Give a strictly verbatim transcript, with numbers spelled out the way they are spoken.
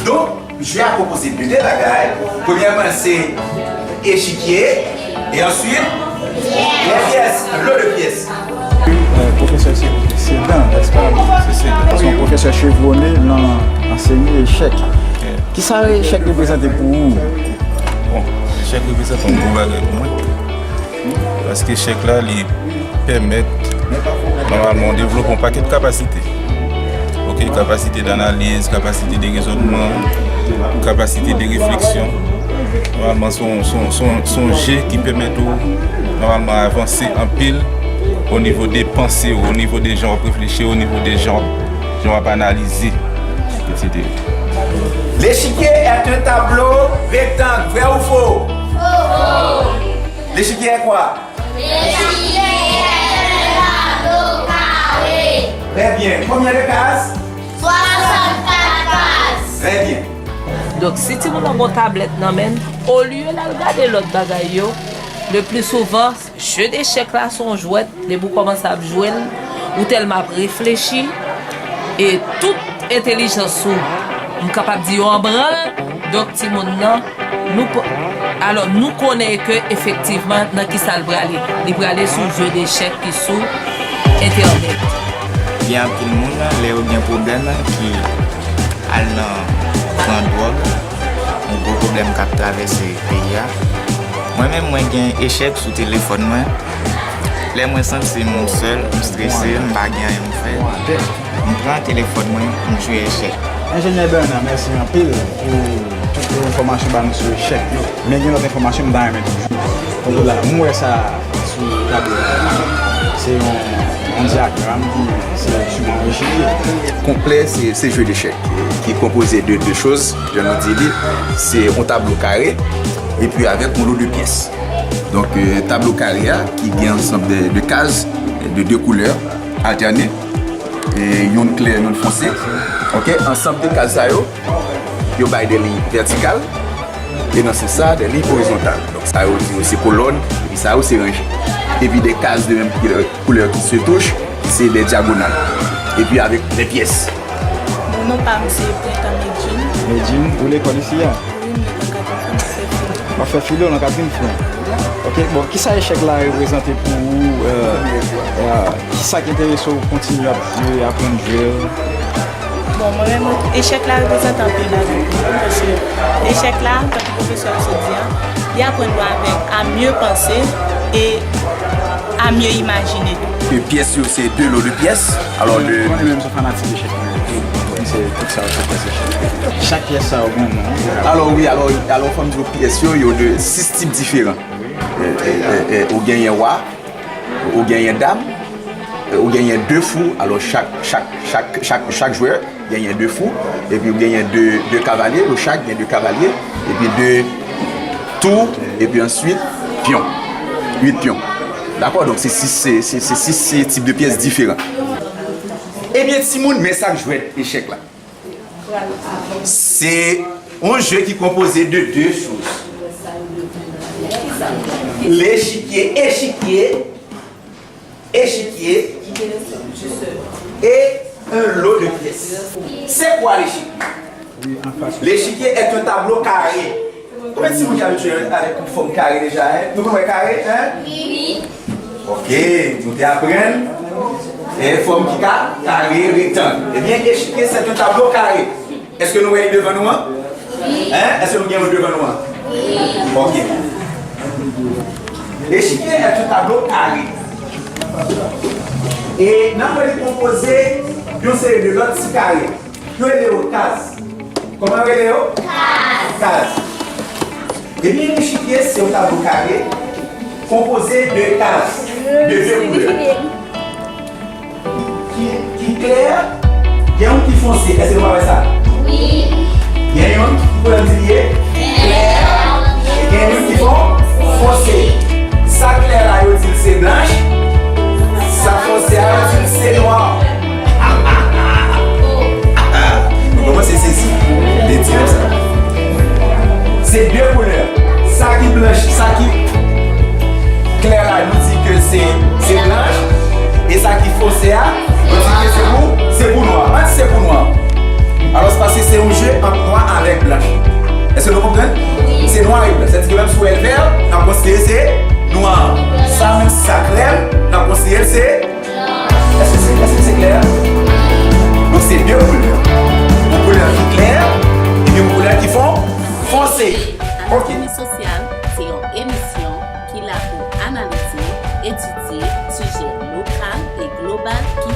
Donk, jwe a konpoze de de bagay. Premyèman, se echikye, e answit, de pyès, lo de pyès. Euh, pwofesè se, se dan, nèspa? Se, se dan. Se yon pwofesè chevwonnen nan ansenye echèk. Kisa echèk reprezante pou ou? Bon, echèk reprezante yon gwo bagay pou mwen. Paske echèk la, li pèmèt, nòmalman, w devlope yon pakèt kapasite. Oke, kapasite danaliz, kapasite de rezònman, kapasite de refleksyon. Nòmalman, se yon, se yon, se yon, se yon je ki pèmèt ou, nòmalman, avanse anpil o nivo de panse w, o nivo de jan w ap reflechi, o nivo de jan w ap, jan w ap analize, etsetera. L'échiquier est un tableau rectangle, vrai ou faux? L'échiquier est quoi? L'échiquier est un tableau carré. Très bien. Combien de cases? Soixante-quatre cases. Très bien. Donk, si timoun nan gon tablèt nan men l, olye l al gade lòt bagay yo, le pli souvan, je dechèk la se yon jwèt, depi w kòmanse ap jwe l, ou tèlman ap reflechi, e tout entèlijans ou, m kapab di yo an branl, donk timoun nan, nou p-, alò, nou konnen ke efektivman nan kisa l prale. Li prale sou je dechèk ki sou entènèt. Gen anpil moun, lè yo gen pwoblèm, ki al nan pran dwòg, yon gwo pwoblèm k ap travèse peyi a. Mwen menm, mwen gen echèk sou telefòn mwen. Lè mwen santi m sèl, m strese, m pa gen anyen pou m fè, m pran telefòn mwen, m jwe echèk. Enjenyè Bernard, mèsi anpil pou tout enfòmasyon ba nou sou echèk yo. Men gen lòt enfòmasyon m ta renmen toujou. Donk la, m wè sa sou tablo la. Se yon, yon dyagram ki se sou yon echikye. Konplè, se, se jeu d'échecs ki konpoze de de choz, jan nou di li, se yon tablo kare, epi avèk yon lo de pyès. Donk, euh, tablo kare a, ki gen ansanm de, de kaz, de de koulè, altène, e yonn klè, yonn fonse. Oke, ansanm de kaz sa yo, yo bay de liy vètikal, e nan sans sa, de liy orizontal. Donk, sa yo di yo se kolòn, epi sa yo se ranje. Epi de kaz de menm koulè, koulè ki se touche, se de dyagonal. Epi avèk de pyès. Bon, non pa m se Printan Medjine. Medjine, ou lekòl isi a? Wi, m lekòl katriyèm fwa, m ap fè filo. W ap fè filo nan katriyèm fwa. Ok, bon, kisa echèk la reprezante pou ou? Euh, euh, kisa ki enterese w kontinye ap jwe, aprann jwe? Bon, mwen menm, echèk la reprezante anpil bagay pou mwen, paske echèk la, tankou pwofesè a sot di a, li aprann nou avèk à mieux penser et à mieux imaginer tou. E pyès yo, se de lo de pyès. Alò, de... Mwen menm, se fanatik echèk mwen ye. Mwen se tout sa yo se pyès echèk. Chak pyès sa yo gen yon non. Alò, wi, alò, alò, fò m di w, pyès yo, yo de sis tip diferan. E, e, e, e, ou genyen wa, ou genyen dam, ou genyen de fou. Alò, chak, chak, chak, chak, chak jwè genyen de fou, epi ou genyen de, de kavalye, yo chak gen de kavalye, epi de tou, epi answit pyon. Uit pyon. Dakò? Donk, se sis, se, se, se sis, se tip de pyès diferan. Ebyen, timoun, men sa k jwèt echèk la. Se yon je ki konpoze de de choz. Lechikye, echikye, echikye, e un lot de pyès. C'est quoi l'échiquier? L'échiquier est un tableau carré. Konbyen timoun ki abitye avèk yon fòm kare deja, en? Nou konn wè kare, en? Wi. Ok, nou te aprann, e, fòm ki ka, kare, rektang. Ebyen, echikye, se yon tablo kare. Èske nou wè li devan nou an? Wi. En? Èske nou gen yon devan nou an? Wi. Ok. Echikye se yon tablo kare. E n ap wè li konpoze yon seri de lòt ti kare. Yo rele yo kaz. Kòman yo rele yo? Kaz. Kaz. Ebyen, echikye se yon tablo kare konpoze de kaz, de de koulè. Ki, ki klè, gen youn ki fonse. Èske nou pa wè sa? Wi. Gen youn ki koulè m di li ye? Klè. E gen youn ki fon-, fonse. Sa klè la, yo di l se blanch. Sa fonse a, yo di l se nwa. Nou kòmanse sezi. Li di konsa. Se de koulè. Sa ki blanch, sa ki klè la, nou di ke se, se blanch. E sa ki fonse a, nou di ke se pou, se pou nwa. Ant se pou nwa. Alòs, paske se yon je ant nwa avèk blanch. Èske nou konprann? Se nwa e blan. Sètadi ke menm si w wè l vè, n ap konsidere se nwa. Sa menm si sa krèm, n ap konsidere l se. Èske se, èske se klè? Donk, se de koulè. Yon koulè ki klè, epi yon koulè ki fon, fonse. Ok. Anatimi Sosyal se yon emisyon ki la pou analize, etidye sijè lokal e global ki